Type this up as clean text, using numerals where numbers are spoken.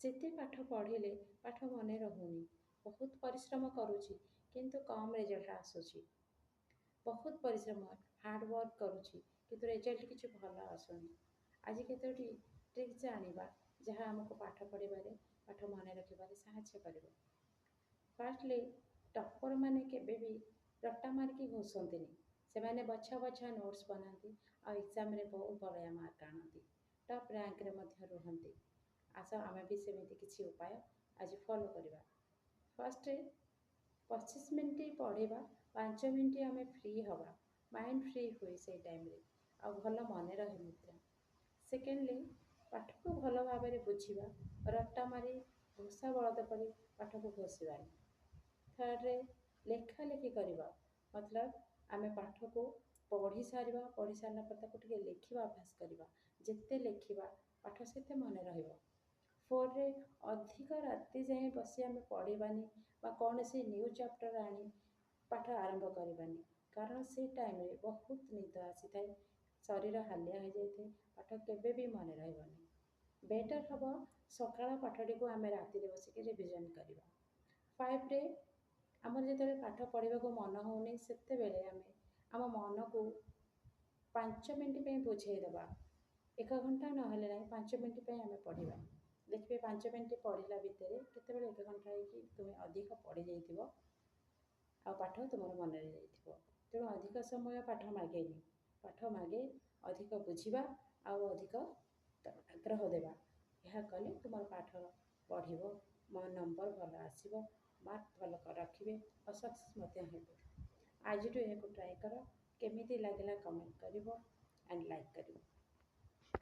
ଯେତେ ପାଠ ପଢ଼ିଲେ ପାଠ ମନେ ରହୁନି, ବହୁତ ପରିଶ୍ରମ କରୁଛି କିନ୍ତୁ କମ୍ ରେଜଲ୍ଟ ଆସୁଛି। ବହୁତ ପରିଶ୍ରମ, ହାର୍ଡ଼ୱାର୍କ କରୁଛି କିନ୍ତୁ ରେଜଲ୍ଟ କିଛି ଭଲ ଆସୁନି। ଆଜି କେତୋଟି ଟ୍ରିକ୍ସ ଜାଣିବା, ଯାହା ଆମକୁ ପାଠ ପଢ଼ିବାରେ, ପାଠ ମନେ ରଖିବାରେ ସାହାଯ୍ୟ କରିବ। ଫାର୍ଷ୍ଟଲି, ଟପ୍ପରମାନେ କେବେ ବି ରଟା ମାରିକି ଘୋଷନ୍ତିନି। ସେମାନେ ବଛା ବଛା ନୋଟ୍ସ ବନାନ୍ତି ଆଉ ଏକ୍ଜାମରେ ବହୁତ ବଢ଼ିଆ ମାର୍କ ଆଣନ୍ତି, ଟପ୍ ର୍ୟାଙ୍କରେ ମଧ୍ୟ ରୁହନ୍ତି। ଆସ, ଆମେ ବି ସେମିତି କିଛି ଉପାୟ ଆଜି ଫଲୋ କରିବା। ଫାର୍ଷ୍ଟରେ 25 ମିନିଟ୍ ପଢ଼ିବା, 5 ମିନିଟ୍ ଆମେ ଫ୍ରି ହେବା। ମାଇଣ୍ଡ ଫ୍ରି ହୁଏ ସେଇ ଟାଇମ୍ରେ ଆଉ ଭଲ ମନେ ରହେ ମଧ୍ୟ। ସେକେଣ୍ଡଲି, ପାଠକୁ ଭଲ ଭାବରେ ବୁଝିବା। ରଟା ମାରି ଘୋଷା ବଳଦ ପରି ପାଠକୁ ଘୋଷିବାନି। ଥାର୍ଡ଼ରେ ଲେଖା ଲେଖି କରିବା, ମତଲବ ଆମେ ପାଠକୁ ପଢ଼ି ସାରିବା, ପଢ଼ି ସାରିଲା ପରେ ତାକୁ ଟିକେ ଲେଖିବା ଅଭ୍ୟାସ କରିବା। ଯେତେ ଲେଖିବା, ପାଠ ସେତେ ମନେ ରହିବ। ଫୋର୍ରେ ଅଧିକ ରାତି ଯାଏଁ ବସି ଆମେ ପଢ଼ିବାନି ବା କୌଣସି ନ୍ୟୁ ଚାପ୍ଟର ଆଣି ପାଠ ଆରମ୍ଭ କରିବାନି, କାରଣ ସେ ଟାଇମ୍ରେ ବହୁତ ନିଦ ଆସିଥାଏ, ଶରୀର ହାଲିଆ ହୋଇଯାଇଥାଏ, ପାଠ କେବେ ବି ମନେ ରହିବନି। ବେଟର୍ ହେବ ସକାଳ ପାଠଟିକୁ ଆମେ ରାତିରେ ବସିକି ରିଭିଜନ୍ କରିବା। ଫାଇଭରେ ଆମର ଯେତେବେଳେ ପାଠ ପଢ଼ିବାକୁ ମନ ହେଉନି, ସେତେବେଳେ ଆମେ ଆମ ମନକୁ 5 ମିନିଟ୍ ପାଇଁ ବୁଝେଇଦେବା। ଏକ ଘଣ୍ଟା ନହେଲେ ନାହିଁ, 5 ମିନିଟ୍ ପାଇଁ ଆମେ ପଢ଼ିବା। ଦେଖିବେ, 5 ମିନିଟ୍ ପଢ଼ିଲା ଭିତରେ କେତେବେଳେ ଏକ ଘଣ୍ଟା ହେଇକି ତୁମେ ଅଧିକ ପଢ଼ି ଯାଇଥିବ ଆଉ ପାଠ ତୁମର ମନରେ ଯାଇଥିବ। ତେଣୁ ଅଧିକ ସମୟ ପାଠ ମାଗେନି। ପାଠ ମାଗେ ଅଧିକ ବୁଝିବା ଆଉ ଅଧିକ ଆଗ୍ରହ ଦେବା। ଏହା କଲେ ତୁମର ପାଠ ବଢ଼ିବ, ମୋ ନମ୍ବର ଭଲ ଆସିବ, ମାର୍କ ଭଲ ରଖିବେ ଆଉ ସକ୍ସେସ୍ ମଧ୍ୟ ହେବେ। ଆଜିଠୁ ଏହାକୁ ଟ୍ରାଏ କର। କେମିତି ଲାଗିଲା କମେଣ୍ଟ କରିବ ଆଣ୍ଡ ଲାଇକ୍ କରିବ।